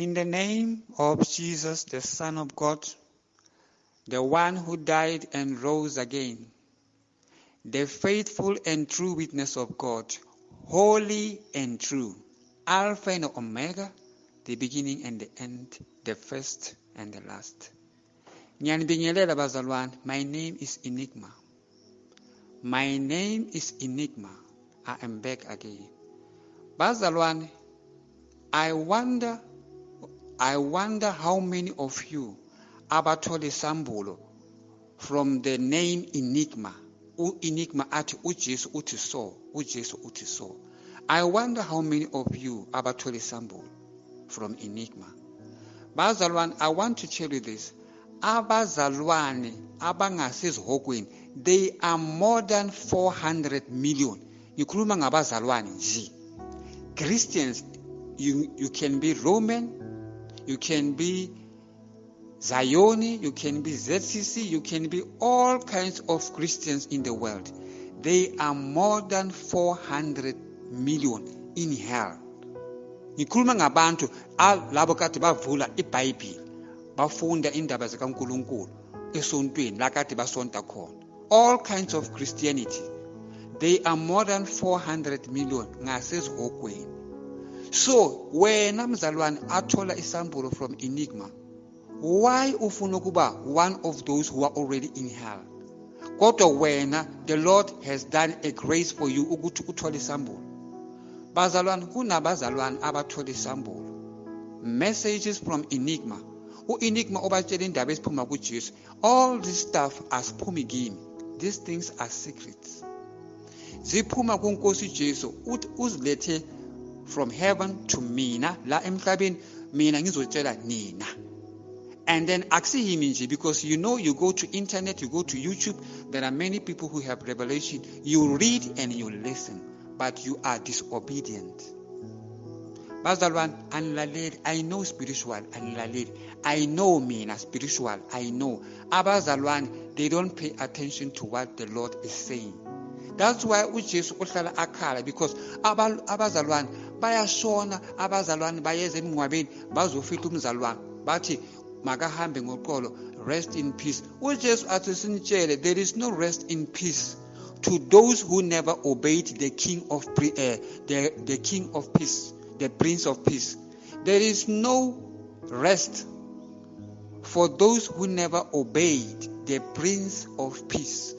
In the name of Jesus, the Son of God, the one who died and rose again, the faithful and true witness of God, holy and true, Alpha and Omega, the beginning and the end, the first and the last. Ngiyanibingelela bazalwane, my name is Enigma. My name is Enigma. I am back again. Bazalwane, I wonder how many of you abathole isambulo from the name Enigma. U-Enigma athi uJesu uthi so, uJesu uthi so. I wonder how many of you abathole isambulo from Enigma. Bazalwane, I want to tell you this. Abazalwane abangasezihogweni, they are more than 400 million. Ngikhuluma ngabazalwane nje. Christians, you can be Roman, you can be Zioni, you can be ZCC, you can be all kinds of Christians in the world. They are more than 400 million in hell. Ngikhuluma ngabantu labo kade bavula iBhayibheli, bafunda indaba zikaNkuluNkulu esontweni la kade basonta khona. All kinds of Christianity. They are more than 400 million ngasezihogweni. So wena mzalwane athola isambulo from Enigma, why ufuna ukuba one of those who are already in hell? Kodwa wena, the Lord has done a grace for you ukuthi uthole isambulo. Bazalwane, kunabazalwane abathola isambulo, messages from Enigma. U-Enigma obatshela indaba esiphuma kuJesu. All this stuff asiphumi kimi. These things are secrets, ziphuma kuNkosi Jesu. Uthi uzilethe from heaven to mina la emhlabeni, mina ngizotshela nina. And then akusiyimi nje, because you go to internet, you go to YouTube, there are many people who have revelation. You read and you listen, but you are disobedient. Bazalwane, anilaleli. I know spiritual, anilaleli. I know mina spiritual, I know abazalwane, they don't pay attention to what the Lord is saying. That's why uJesu uhlala akhala, because abazalwane bayashona, abazalwane bayeza emngcwabeni, bazofihla umzalwane, bathi makahambe ngoxolo, rest in peace. UJesu athi sinitshele, there is no rest in peace to those who never obeyed the king of peace, the Prince of Peace. There is no rest for those who never obeyed the Prince of Peace.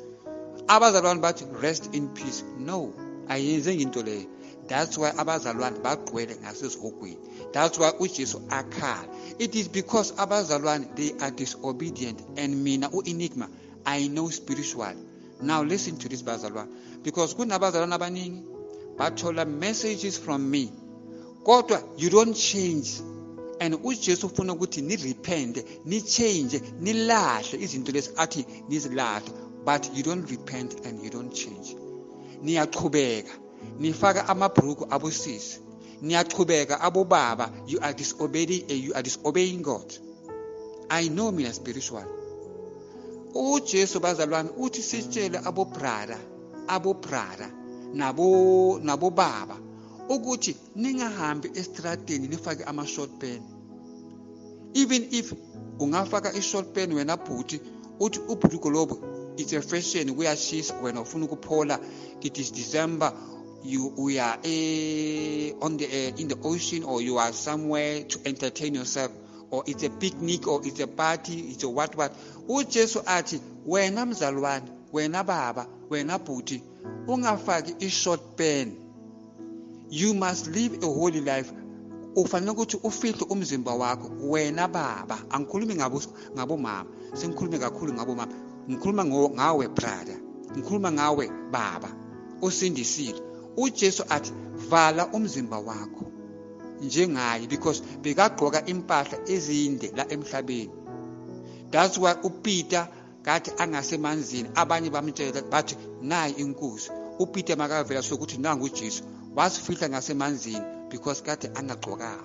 Abazalwane bathi rest in peace. No, ayenzeki into leyo. That's why abazalwane bagcwele ngasezihogweni. That's why uJesu akhala. It is because abazalwane, they are disobedient. And mina u-Enigma, I know spiritual. Now listen to this, bazalwane, because kunabazalwane abaningi bathola messages from me, kodwa you don't change. And uJesu ufuna ukuthi ni-repent, ni-change, nilahle izinto lezi athi nizilahle, but you don't repent and you don't change. Niyaqhubeka nifaka amabhruku abosisi, niyaqhubeka abobaba, you are disobeying God. I know mina spiritual. UJesu, bazalwane, uthi sitshele abobrother, abobrother nabo nabobaba ukuthi ningahambi estradeni nifake ama-short pant. Even if ungafaka i-short pant wena bhuti, uthi ubhuluko lobo, it's a fashion, kuyashisa, wena ufuna ukuphola, it is December, you we are on the in the ocean or you are somewhere to entertain yourself, or it's a picnic or it's a party, it's a what what. UJesu athi wena mzalwane, wena baba, wena bhuti, ungafaki i-short pant. You must live a holy life. Ufanele ukuthi ufihle umzimba wakho, wena baba. Angikhulumi ngabo ngabomama, sengikhulume kakhulu ngabomama. Ngikhuluma ngawe brother, ngikhuluma ngawe baba osindisile. UJesu athi vala umzimba wakho njengaye, because bekagqoka impahla ezinde la emhlabeni. That's why uPeter kathi angasemanzini, abanye bamtshela bathi nayi inkosi. UPeter makavela sokuthi nangu uJesu, wasifihla ngasemanzini because kade angagqokanga.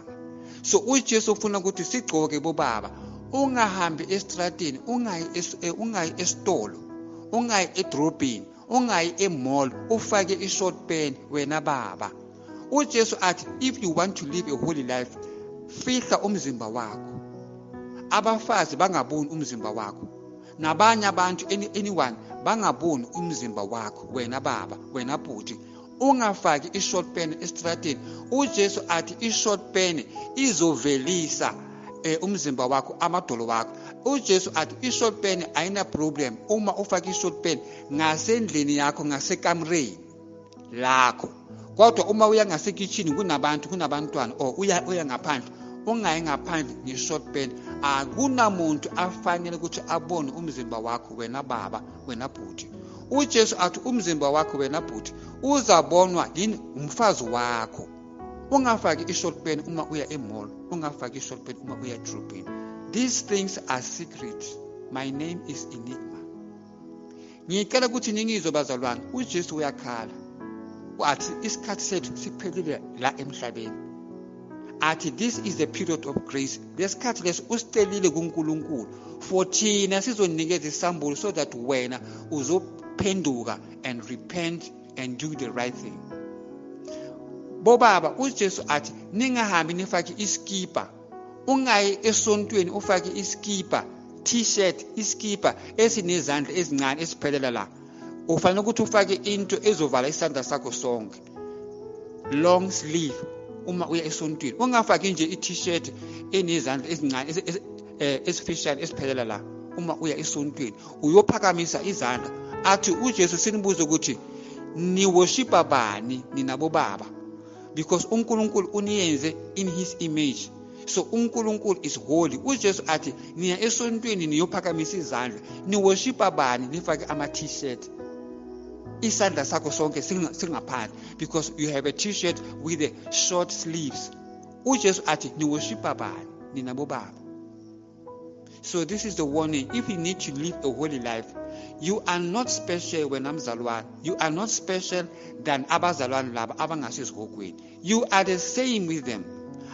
So uJesu ufuna ukuthi sigcoke bobaba. Ungahambi estradeni, ungayi esitolo, ungayi edrobheni, ungayi emall ufake i-short pant, wena baba. UJesu athi if you want to live a holy life, Fihla umzimba wakho, abafazi bangaboni umzimba wakho, nabanye abantu, anyone bangaboni umzimba wakho. Wena baba, wena bhuti, ungafaki i-short pant estradeni. UJesu athi i-short pant izovelisa umzimba wakho, amadolo wakho. UJesu athi i-short pant ayina problem uma ufake i-short pant ngasendlini yakho, ngasekamreni lakho, kodwa uma uya ngasekitchen kunabantu, kunabantwana, or uya ngaphandle, ungayi ngaphandle nge-short pant. Akunamuntu afanele ukuthi abone umzimba wakho, wena baba, wena bhuti. UJesu athi umzimba wakho, wena bhuti, uzabonwa yini? Umfazi wakho. Ungafaki i-short pant uma uya e-mall, ungafaki i-short pant uma uya edrobheni. These things are secret. My name is Enigma. Ngicela ukuthi ningizwe, bazalwane. UJesu uyakhala, athi isikhathi sethu siphelile la emhlabeni. Athi this is the period of grace. Lesikhathi lesi usicelile kuNkulunkulu for thina sizonikeza isambulo so that wena uzophenduka and repent and do the right thing. Bobaba, uJesu athi ningahambi nifake iskipa, ungayi esontweni ufake iskipa, t-shirt, iskipa esinezandla ezincane esiphelela la. Ufanele ukuthi ufake into ezovala isandla sakho sonke, long sleeve, uma uya esontweni. Ungafaki nje i-t-shirt enezandla ezincane, esifishane, esiphelela la uma uya esontweni uyophakamisa izandla. Athi uJesu sinibuze ukuthi niworshipa bani nina bobaba, because uNkulunkulu uniyenze in his image, so uNkulunkulu is holy. UJesu athi niya esontweni niyophakamisa izandla, niworshipa bani nifake ama-t-shirt isandla sakho sonke singaphandle, because you have a t-shirt with the short sleeves? UJesu athi niworshipa bani nina bobaba? So this is the warning. If you need to live a holy life, you are not special, wena mzalwane. You are not special than abazalwane laba abangasezihogweni. You are the same with them.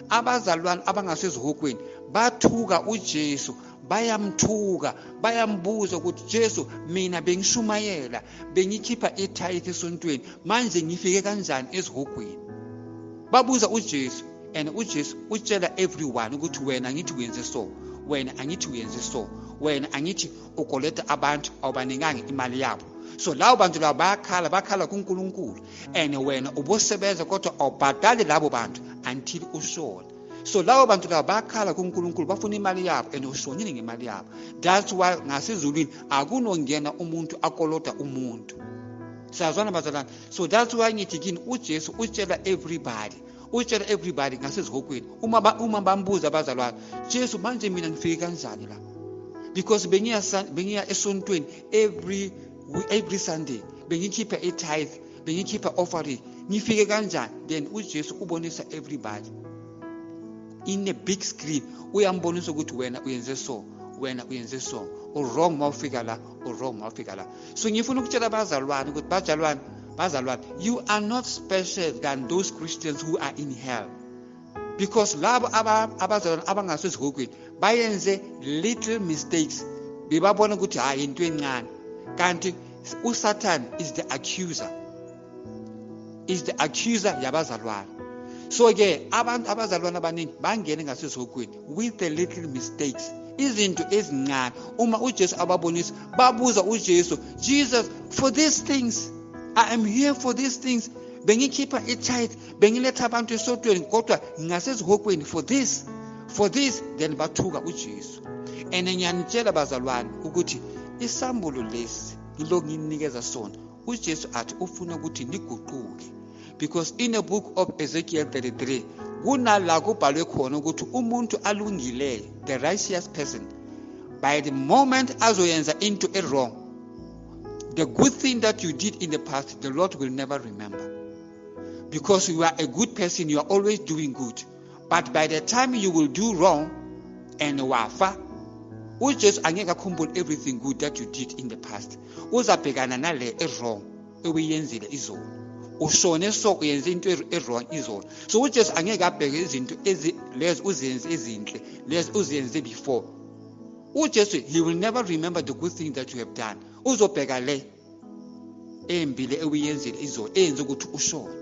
Abazalwane abangasezihogweni bathuka uJesu, bayamthuka, bayambuza ukuthi, "Jesu, mina bengishumayela, bengikhipha itithe esontweni, manje ngifike kanjani ezihogweni?" Babuza uJesu, and uJesu utshela everyone ukuthi wena angithi uyenze so, wena angithi uyenze so, wena angithi ukoleta abantu, awubanikanga imali yabo. So labo bantu labo bayakhala, bakhala kuNkulunkulu, and wena ubosebenza kodwa awubhadali labo bantu until ushone. So labo bantu labo bayakhala kuNkulunkulu, bafuna imali yabo, and ushonile ngemali yabo. That's why ngasezulwini akunongena umuntu akoloda umuntu. Siyazwana, bazalwane? So that's why ngithi kini uJesu utshela everybody, utshela everybody ngasezihogweni. Uma bambuza abazalwane, "Jesu, manje mina ngifike kanjani la? Because bengiya esontweni every Sunday, bengikhipha i-tithe, bengikhipha offering, ngifike kanjani?" Then uJesu ubonisa everybody in a big screen, uyambonisa ukuthi wena uyenze so, wena uyenze so, u-wrong mawufika la, u-wrong mawufika la. So ngifuna ukutshela abazalwane ukuthi bazalwane, bazalwane, you are not special than those Christians who are in hell, because labo abazalwane abangasezihogweni bayenze little mistakes, bebabona ukuthi hayi, into encane, kanti uSatan is the accuser, is the accuser yabazalwane. So ke abantu, abazalwane abaningi bangene ngasezihogweni with the little mistakes, izinto ezincane. Uma uJesu ababonisa, babuza uJesu, "Jesus, for these things I am here, for these things bengikhipha i-tithe, bengiletha abantu esontweni, kodwa ngingasezihogweni for this, for this." Then bathuka uJesu. And ngiyanitshela, bazalwane, ukuthi isambulo lesi ngilokhu nginikeza sona, uJesu athi ufuna ukuthi niguquke, because in the book of Ezekiel 33 kunala kubhalwe khona ukuthi umuntu alungileyo, the righteous person, by the moment azoyenza into e-wrong, the good thing that you did in the past, the Lord will never remember, because you are a good person, you are always doing good. But by the time you will do wrong and wafa, uJesu angeke akhumbule everything good that you did in the past. Uzabhekana nale e-wrong ebuyenzile izolo. Ushone, so uyenze into e-wrong izolo, so uJesu angeke abheke izinto lezo uzenze ezinhle, lezo uzenze before. UJesu, he will never remember the good thing that you have done. Uzobheka le embi, le ebuyenzile izolo, eyenze ukuthi ushone.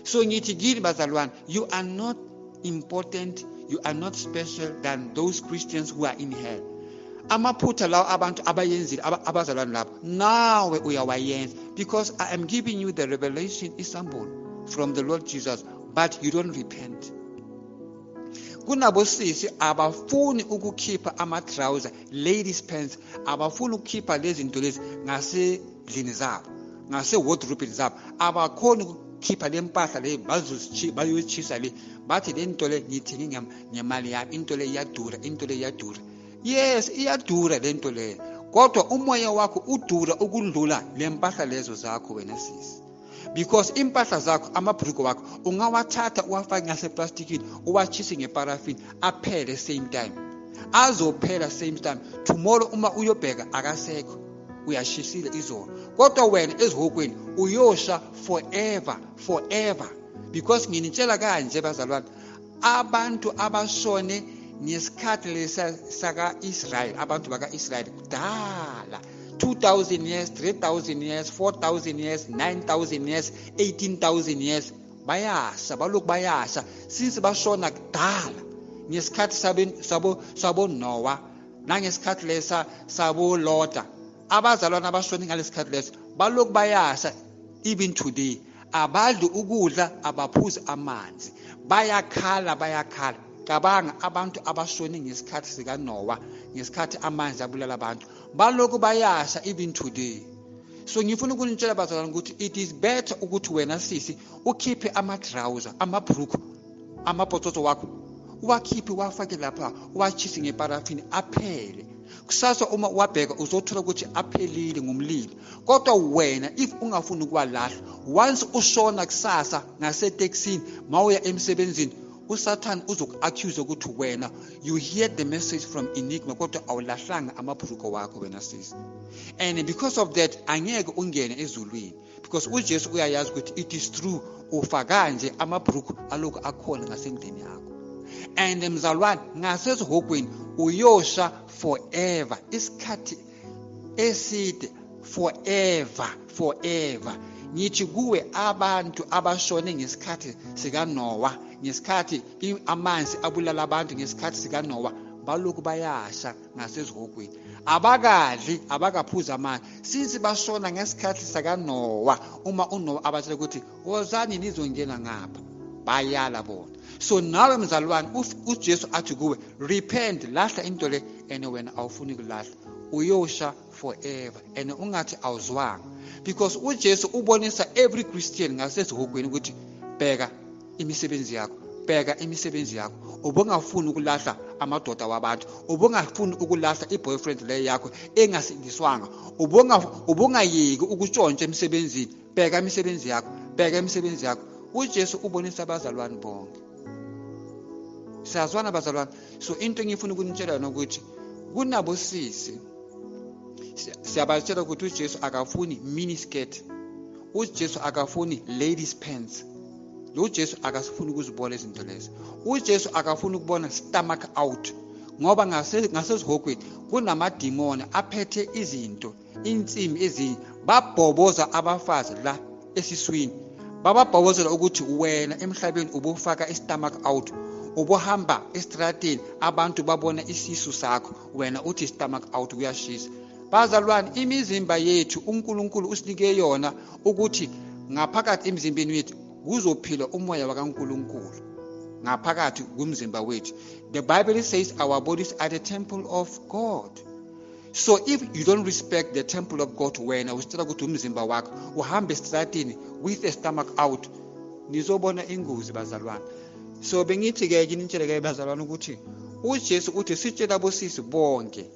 So ngithi kini, bazalwane, you are not important. You are not special than those Christians who are in hell. Amaphutha lawo abantu abayenzile abazalwane labo, nawe uyawayenza, because I am giving you the revelation, isambulo from the Lord Jesus, but you don't repent. Kunabosisi abafuni ukukhipha ama-trouser, ladies pants, abafuni ukukhipha lezi zinto lezi ngasendlini zabo, ngase-wardrobini zabo, abakhoni ukukhipha le mpahla le, bayoyitshisa le, bathi le nto le ngiyithenge ngemali yami, into le iyadura, into le iyadura. Yes, iyadura le nto leyo, kodwa umoya wakho udura ukudlula le mpahla lezo zakho wena sisi, because impahla zakho, amabhruko wakho ungawathatha uwafake ngaseplastikini, uwachise ngeparafini, aphele same time, azophela same time. Tomorrow uma uyobheka akasekho, uyashisile izolo, kodwa wena ezihokweni uyosha forever, forever. Because nginitshela kanje bazalwane, abantu abashone ngesikhathi lesa saka-Israyeli, abantu baka-Israyeli kudala, 2000 years, 3000 years, 4000 years, 9000 years, 18000 years, bayasha, balokhu bayasha since bashona kudala ngesikhathi sabo Noah, nangesikhathi lesa sabo Lota. Abazalwane abashone ngalesikhathi leso balokhu bayasha even today, abadli ukudla, abaphuzi amanzi, bayakhala, bayakhala. Cabanga abantu abashone ngesikhathi sikaNoah, ngesikhathi amanzi abulala abantu, balokhu bayasha even today. So ngifuna ukunitshela bazalwane ukuthi it is better ukuthi wena sisi ukhiphe ama-trouser, amabhruku, amapotsotso wakho, uwakhiphe uwafake lapha, uwachise ngeparafini, aphele. Kusasa uma uwabheka uzothola ukuthi aphelile ngumlilo. Kodwa wena if ungafuni ukuwalahla, once ushona kusasa ngasetekisini mawuya emsebenzini, uSathane uzoku-accuse ukuthi wena you hear the message from Enigma kodwa awulahlanga amabhruko wakho wena sisi. And because of that angeke ungene ezulwini, because uJesu uyayazi ukuthi it is true, ufa kanje amabhruko alokhu akhona ngasendlini yakho. And mzalwane, ngasezihogweni uyosha forever, isikhathi eside, forever, forever. Ngithi kuwe abantu abashone ngesikhathi sikaNoah, ngesikhathi amanzi abulala abantu ngesikhathi sikaNoah, balokhu bayasha ngasezihogweni, abakadli, abakaphuzi amanzi since bashona ngesikhathi sakaNoah. Uma uNoah abatshela ukuthi wozani nizongena ngapha, bayala bona. So nawe mzalwane, uJesu athi kuwe repent, lahla into le, and wena awufuni kulahla, uyosha forever. And ungathi awuzwanga, because uJesu ubonisa every Christian ngasezihogweni ukuthi bheka imisebenzi yakho, bheka imisebenzi yakho. Ubungafuni ukulahla amadoda wabantu, ubungafuni ukulahla i-boyfriend leyo yakho engasindiswanga, ubungayeki ukutshontsha emsebenzini. Bheka imisebenzi yakho, bheka imisebenzi yakho. uJesu ubonisa abazalwane bonke. Siyazwana bazalwane? So into engifuna ukunitshela yona ukuthi kunabosisi, siyabatshela ukuthi uJesu akafuni mini skirt, uJesu akafuni ladies pants, lo Jesu akasifuni ukuzibona izinto lezo. uJesu akafuni ukubona stomach out, ngoba ngasezihogweni kunamadimoni aphethe izinto, insimi ezinye, babhoboza abafazi la esiswini, bababhobozela ukuthi wena emhlabeni ubufaka istomach out, ubuhamba estrateni abantu babona isisu sakho, wena uthi stomach out kuyashisa. Bazalwane, imizimba yethu uNkulunkulu usinike yona ukuthi ngaphakathi emzimbeni wethu kuzophila umoya wakaNkulunkulu ngaphakathi kumzimba wethu. The Bible says our bodies are the temple of God. So if you don't respect the temple of God, wena usitshela ukuthi umzimba wakho uhambe estratini with a stomach out, nizobona ingozi bazalwane. So bengithi-ke kinitshele-ke bazalwane ukuthi uJesu uthi sitshela abosisi bonke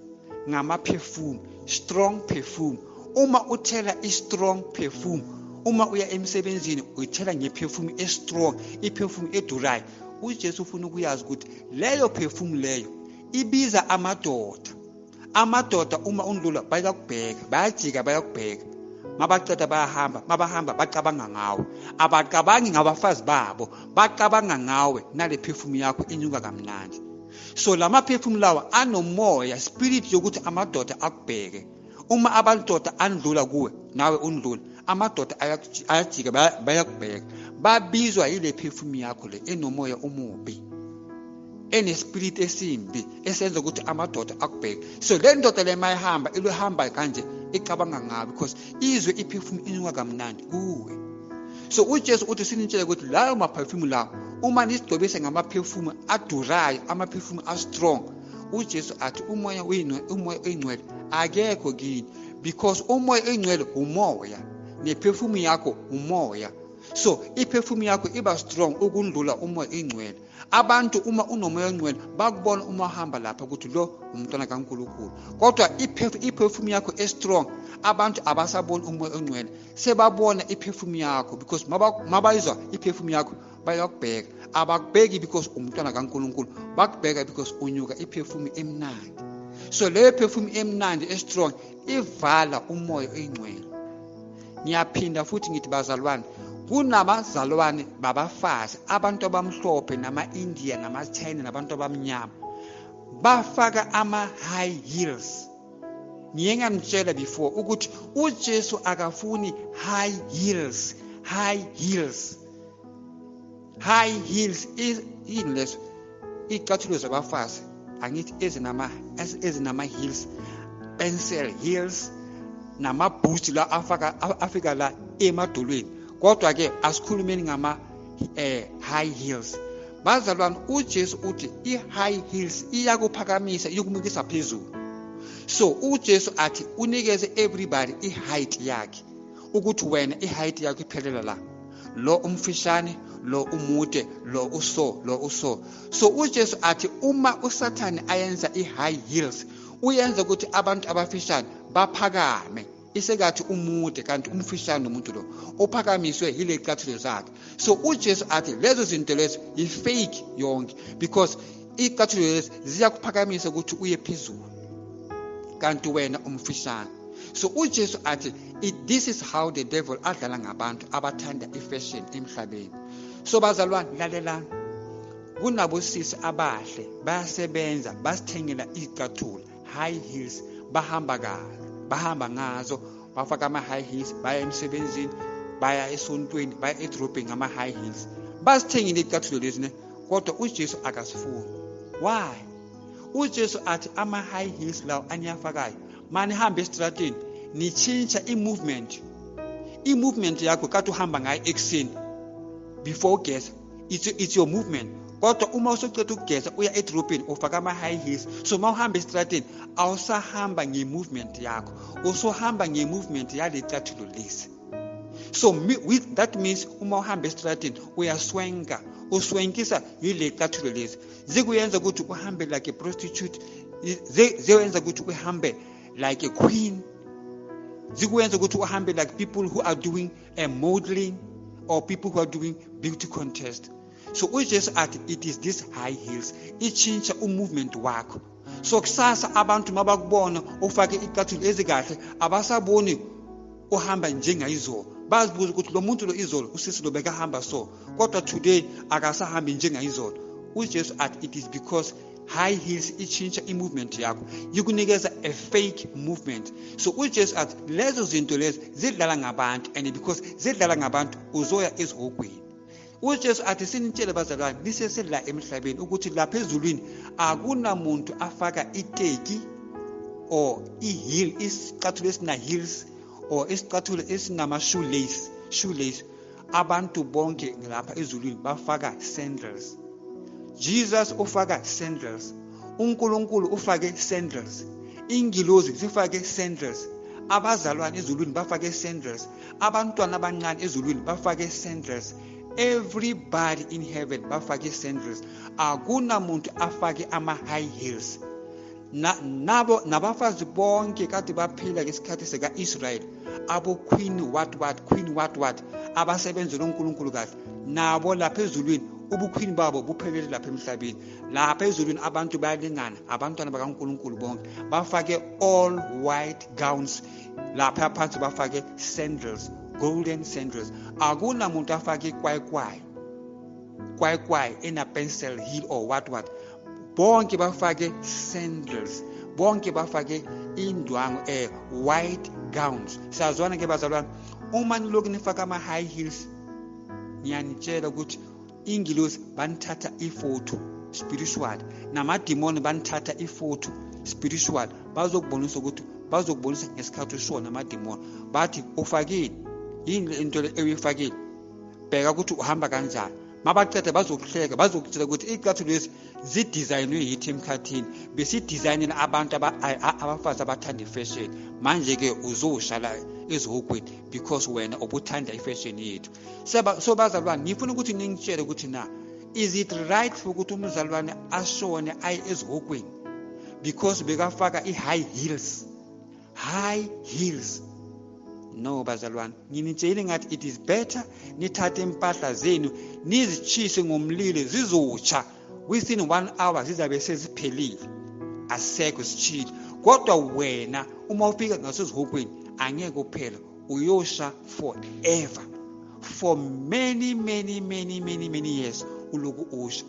ngama-perfume, strong perfume. Uma uthela i-strong perfume, uma uya emsebenzini uyithela nge-perfume e-strong, i-perfume edurayo, uJesu ufuna ukuyazi ukuthi leyo perfume leyo ibiza amadoda. Amadoda uma undlula bayakubheka, bayajika bayakubheka, mabaqeda bayahamba, mabahamba bacabanga ngawe, abacabangi ngabafazi babo, bacabanga ngawe nale perfume yakho inyuka kamnandi. So lama perfume lawa anomoya, spirit yokuthi amadoda akubheke. Uma amadoda andlula kuwe nawe undlula, amadoda ayajika bayakubheka, babizwa yile perfume yakho le enomoya omubi. enespirit esimbi esenza ukuthi amadoda akubheke. So le ndoda le mayihamba ilohamba kanje icabanga ngayo because izwe iperfume inuka kamnandi kuwe. So uJesu uthi sinitshele ukuthi layo maperfume lawo uma nisigcobise ngamaperfume adurayo, amaperfume a-strong, uJesu athi umoya oyingcwele akekho kini, because umoya oyingcwele umoya neperfume yakho umoya. So iperfume yakho iba strong ukundlula umoya oyingcwele. Abantu uma unomoya oyingcwele bakubona uma uhamba lapha ukuthi lo umntwana kaNkulunkulu, kodwa iperfume yakho e-strong abantu abasaboni umoya oyingcwele, sebabona iperfume yakho, because mabayizwa iperfume yakho bayakubheka. Abakubheki because umntwana kaNkulunkulu, bakubheka because unyuka iperfume emnandi. So leyo perfume emnandi e-strong ivala umoya oyingcwele. Ngiyaphinda futhi ngithi bazalwane, kunabazalwane babafazi, abantu abamhlophe nama-India nama-China nabantu abamnyama bafaka ama-high heels. Ngiye nganitshela before ukuthi uJesu akafuni high heels. High heels, high heels yini lezo? Iy'cathulo zabafazi angithi ezinama heels, pencil heels nama-boots la afika la emadolweni. Kodwa ke asikhulumeni ngama high heels. Bazalwane, uJesu uthi i-high heels iyakuphakamisa, iyokumikisa phezulu. So uJesu athi unikeze everybody i-height yakhe, ukuthi wena i-height yakho iphelela la, lo umfishane, lo umude, lo uso, lo uso. So uJesu athi uma uSathane ayenza i-high heels, uyenza ukuthi abantu abafishane baphakame, isekathi umude kanti umfishane umuntu lo uphakamiswe yile cathulo zakhe. So uJesu athi lezo zinto lezo i-fake yonke, because icathulo lezi ziyakuphakamisa ukuthi uye phezulu kanti wena umfishane. So uJesu athi this is how the devil adlala ngabantu abathanda ifashion emhlabeni. So bazalwane, lalelani, kunabosisi abahle bayasebenza, basithengela icathulo high heels, bahamba kahle, bahamba ngazo, bafaka ama-high heels, baya emsebenzini, baya esontweni, baya edrobheni ngama-high heels, basithengile icathulo lezi ne, kodwa uJesu akasifuni. Why? uJesu athi ama-high heels lawo aniyafakayo manihambe esitrateni nichintsha i-movement yakho kade uhamba ngayo ekuseni before ugeza, it's your movement. Kodwa uma usuceda ukugeza uya edrobheni ufaka ama-high heels, so uma uhamba esitrateni awusahamba nge-movement yakho, usuhamba nge-movement yale cathulo lesi. So with that means uma uhamba esitrateni uyaswenka, uswenkisa yile cathulo lesi, zikuyenza ukuthi uhambe like a prostitute, ziyenza ukuthi uhambe like a queen, zikuyenza ukuthi uhambe like people who are doing a modeling or people who are doing beauty contest. So uJesu athi it is this high heels ichintsha umovement wakho. So kusasa abantu mabakubona ufake icathulo ezikahle abasaboni uhamba njengayizolo, bazibuza ukuthi lo muntu lo izolo usisi lo bekahamba so, kodwa today akasahambi njengayizolo. uJesu athi it is because high heels ichintsha i-movement yakho, ikunikeza a fake movement. So uJesu athi lezo zinto lezo zidlala ngabantu, and because zidlala ngabantu uzoya ezihogweni. uJesu athi sinitshele bazalwane nisesela emhlabeni ukuthi lapha ezulwini akunamuntu afaka iteki or i-heel, isicathulo esina heels or isicathulo esinama shoelace. Abantu bonke lapha ezulwini bafaka sandals. Jesus ufaka sandals, uNkulunkulu ufake sandals, ingilozi zifake sandals, abazalwane ezulwini bafake sandals, abantwana abancane ezulwini bafake sandals, everybody in heaven bafake sandals. Akunamuntu afake ama-high heels. Nabo nabafazi bonke kade baphila ngesikhathi seka-Israyeli, abo queen what what, queen what what, abasebenzela uNkulunkulu kahle, nabo lapha ezulwini ubukhwini babo buphelele lapha emhlabeni. Lapha ezulwini abantu bayalingana, abantwana bakaNkulunkulu bonke bafake all white gowns, lapha phansi bafake sandals, golden sandals. Akunamuntu afake ikwayikwayi kwayikwai ena pencil heel or what what, bonke bafake sandals, bonke bafake indwangu white gowns. Siyazwana ke bazalwane, uma nilokhu nifaka ama high heels, ngiyanitshela ukuthi ingilosi banithatha ifoto spiritual, namadimoni banithatha ifoto spiritual, bazokubonisa ukuthi bazokubonisa ngesikhathi ushona amadimoni, bathi ufakile yini into le eyifakile, bheka ukuthi uhamba kanjani. Mabaqeda bazokuhleka, bazokutshela ukuthi iy'cathulo lezi zidizayinwe yithi emkhathini, besidizayinela abantu abafazi abathanda ifashion, manje-ke uzoshala ezihogweni because wena ubuthanda ifashion yethu. So bazalwane, ngifuna ukuthi ningitshele ukuthi na is it right for ukuthi umzalwane ashone aye ezihogweni because bekafaka i-high heels? High heels. No bazalwane, nginitshele ngathi it is better nithathe impahla zenu nizitshise ngomlilo, zizotsha within 1 hour, zizabe seziphelile, asekho sitshile. Kodwa wena uma ufika ngasezihogweni angeke uphela, uyosha forever, for many many many many many years uloku usha.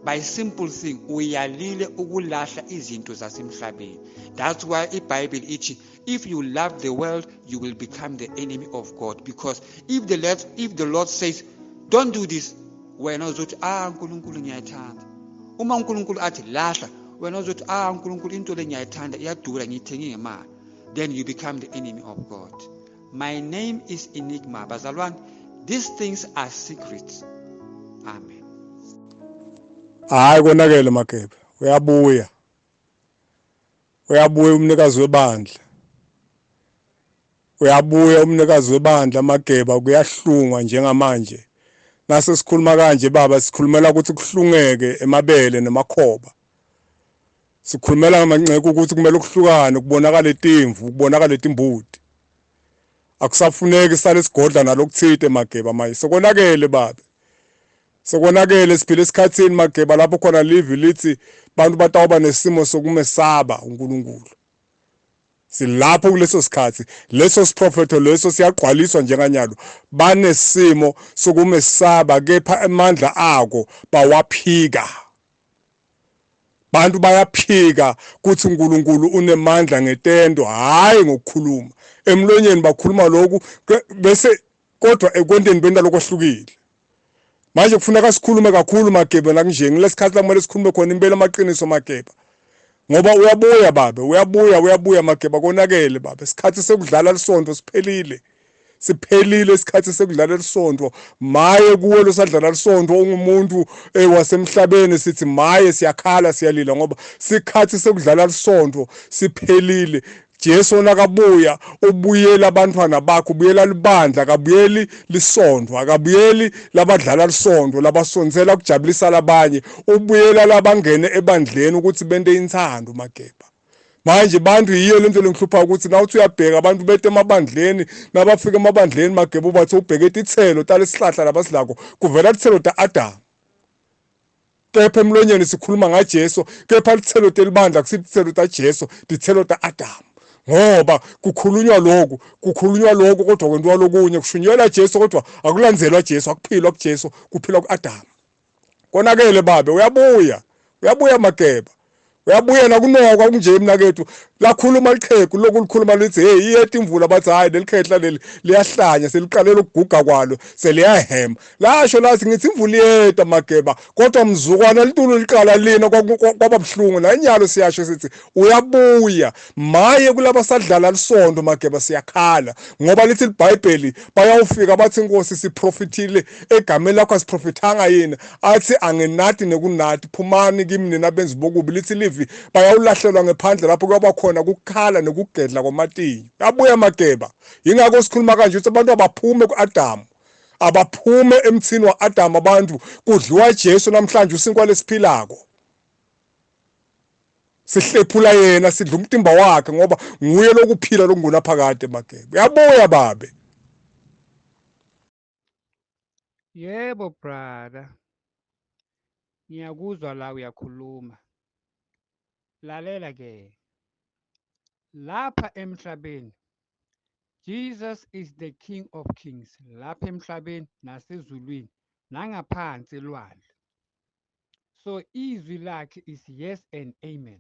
By simple thing, uyalile ukulahla izinto zasemhlabeni. That's why iBhayibheli ithi if you love the world you will become the enemy of God, because if the Lord says don't do this, wena uzothi ah uNkulunkulu ngiyayithanda. Uma uNkulunkulu athi lahla, wena uzothi ah uNkulunkulu into le ngiyayithanda, iyadura, ngiyithenge ngemali. Then you become the enemy of God. My name is Enigma. Bazalwane, these things are secrets. Amen. Hayi konakele Magebe, uyabuya. Uyabuya umnikazi webandla. Uyabuya umnikazi webandla Mageba, kuyahlungwa njengamanje. Nase sikhuluma kanje baba, sikhulumela ukuthi kuhlungeke emabele nemakhoba. Sikhulumela ngamanceke ukuthi kumele kuhlukane, kubonakale timvu, kubonakale timbuti. Akusafuneki sale sigodla nalokuthite Mageba manje. Sekonakele babe. Sekonakele, siphila esikhathini Mageba lapho khona live lithi bantu batawuba nesimo sokumesaba uNkulunkulu. Silapho kuleso sikhathi, leso siprofetho leso siyagqwaliswa njenganyalo. Banesimo sokumesaba kepha amandla ako bawaphika. Bantu bayaphika kuthi uNkulunkulu unemandla ngetendo, hayi ngokukhuluma. Emlonyeni bakhuluma lokhu bese kodwa ekwenteni benta lokwahlukile. Manje kufuneka sikhulume kakhulu Mageba nakunje, ngilesikhathi la kumele sikhulume khona impela amaqiniso Mageba. Ngoba uyabuya babe, uyabuya, uyabuya Mageba, konakele babe. Isikhathi sekudlala lisonto siphelile. Siphelile isikhathi sekudlala lisonto. Maye kuwe losadlala lisonto ungumuntu wasemhlabeni, sithi maye, siyakhala siyalila ngoba sikhathi sekudlala lisonto siphelile. Jesu nakabuya ubuyela abantwana bakhe, ubuyela libandla, akabuyeli lisonto, akabuyeli labadlala lisonto labasontsela kujabulisa labanye, ubuyela labangene ebandleni ukuthi bente inthando Mageba. Manje bantu yiyo lento lengihlupha ukuthi na uthi uyabheka abantu bete emabandleni, nabafika emabandleni Mageba ubathi ubheke titselo talesihlahla labasidlako, kuvela titselo ta-Adam. Kepha emlonyeni sikhuluma ngaJesu, kepha litselo telibandla kusitselo taJesu, titselo ta-Adam. Ngoba kukhulunywa lokhu, kukhulunywa lokhu kodwa kwentiwa lokunye, kushunyelwa Jesu kodwa akulandzelwa Jesu, akuphilwa kuJesu, kuphilwa ku-Adam. Konakele babe, uyabuya, uyabuya Mageba. Uyabuya nakuNowa kwakunje mnakethu, lakhuluma liqhegu lokhu likhuluma lithi hey iyeta imvula, bathi hayi leli khehla leli liyahlanya, seliqalela ukuguga kwalo, seliyahema. Lasho lathi ngithi imvula iyeta Mageba, kodwa mzukwana litulu liqala lina kwaba buhlungu. La inyalo siyasho sithi uyabuya. Maye kulaba sadlala lisonto Mageba, siyakhala ngoba lithi iBhayibheli bayawufika bathi inkosi siprofithile egameni lakho, asiprofithanga yini? Athi anginati nekunati, phumani kimi nina benzi bokubi. Lithi livi bayawulahlelwa ngephandle lapho kuyoba khona kukhala nokugedla kwamatinyo. Yabuya Mageba. Yingakho sikhuluma kanje ukuthi abantu abaphume ku-Adamu, abaphume emthini wa-Adamu abantu, kudliwa Jesu namhlanje usinkwa lesiphilako. Sihlephula yena, sidla umtimba wakhe ngoba nguye lokuphila lokungunaphakade Mageba. Uyabuya babe. Yebo brother, ngiyakuzwa la uyakhuluma. Lalela ke, lapha emhlabeni Jesus is the King of Kings, lapha emhlabeni nasezulwini nangaphansi elwandle. So izwi lakhe is yes and amen.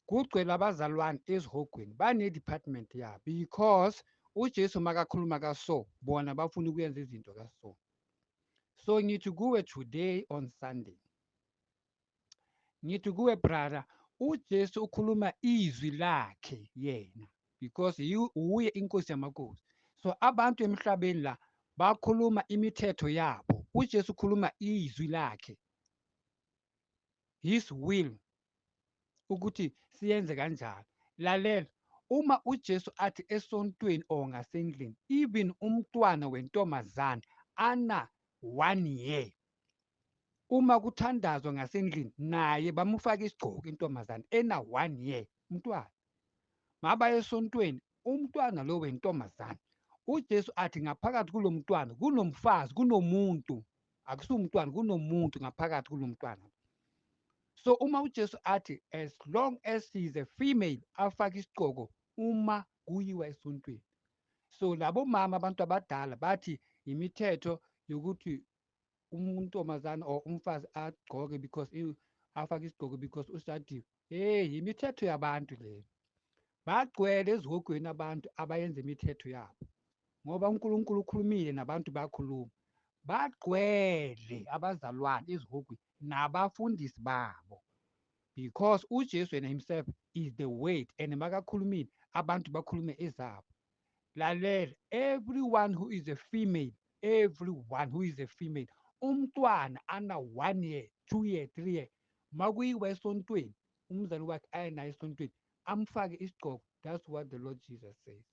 Kugcwele abazalwane ezihogweni bane department yabo, because uJesu makakhuluma kaso, bona bafuna ukuyenza izinto kaso. So ngithi kuwe today on Sunday, Ngithi kuwe brother, uJesu ukhuluma izwi lakhe yena because uye inkosi yamakhosi. So abantu emhlabeni la bakhuluma imithetho yabo. UJesu ukhuluma izwi lakhe, his will, ukuthi siyenze kanjalo. Lalela, uma uJesu athi esontweni or ngasendlini, even umntwana wentombazane ana 1 year, uma kuthandazwa ngasendlini naye bamufaka isigqoko intombazane ena 1 year umntwana. Maba esontweni umntwana lo wentombazane, uJesu athi ngaphakathi kulomntwana kunomfazi, kunomuntu, akusiwumntwana, kunomuntu ngaphakathi kulomntwana. So uma uJesu athi as long as he is a female afake isigqoko uma kuyiwa esontweni. So labo mama, abantu abadala bathi imithetho yokuthi umuntombazane or umfazi agqoke because afake isigqoko because ushadiwe. Hey, imithetho yabantu leyo. Bagcwele ezihogweni abantu abayenza imithetho yabo, ngoba uNkulunkulu ukhulumile nabantu bayakhuluma. Bagcwele abazalwane ezihogweni nabafundisi babo, because uJesu yena himself is the word, and makakhulumile abantu bakhulume ezabo. Lalela, everyone who is a female, everyone who is a female, umntwana ana 1 year, 2 year, 3 year, makuyiwa esontweni, umzali wakhe aye naye esontweni amfake isigqoko. That's what the Lord Jesus says.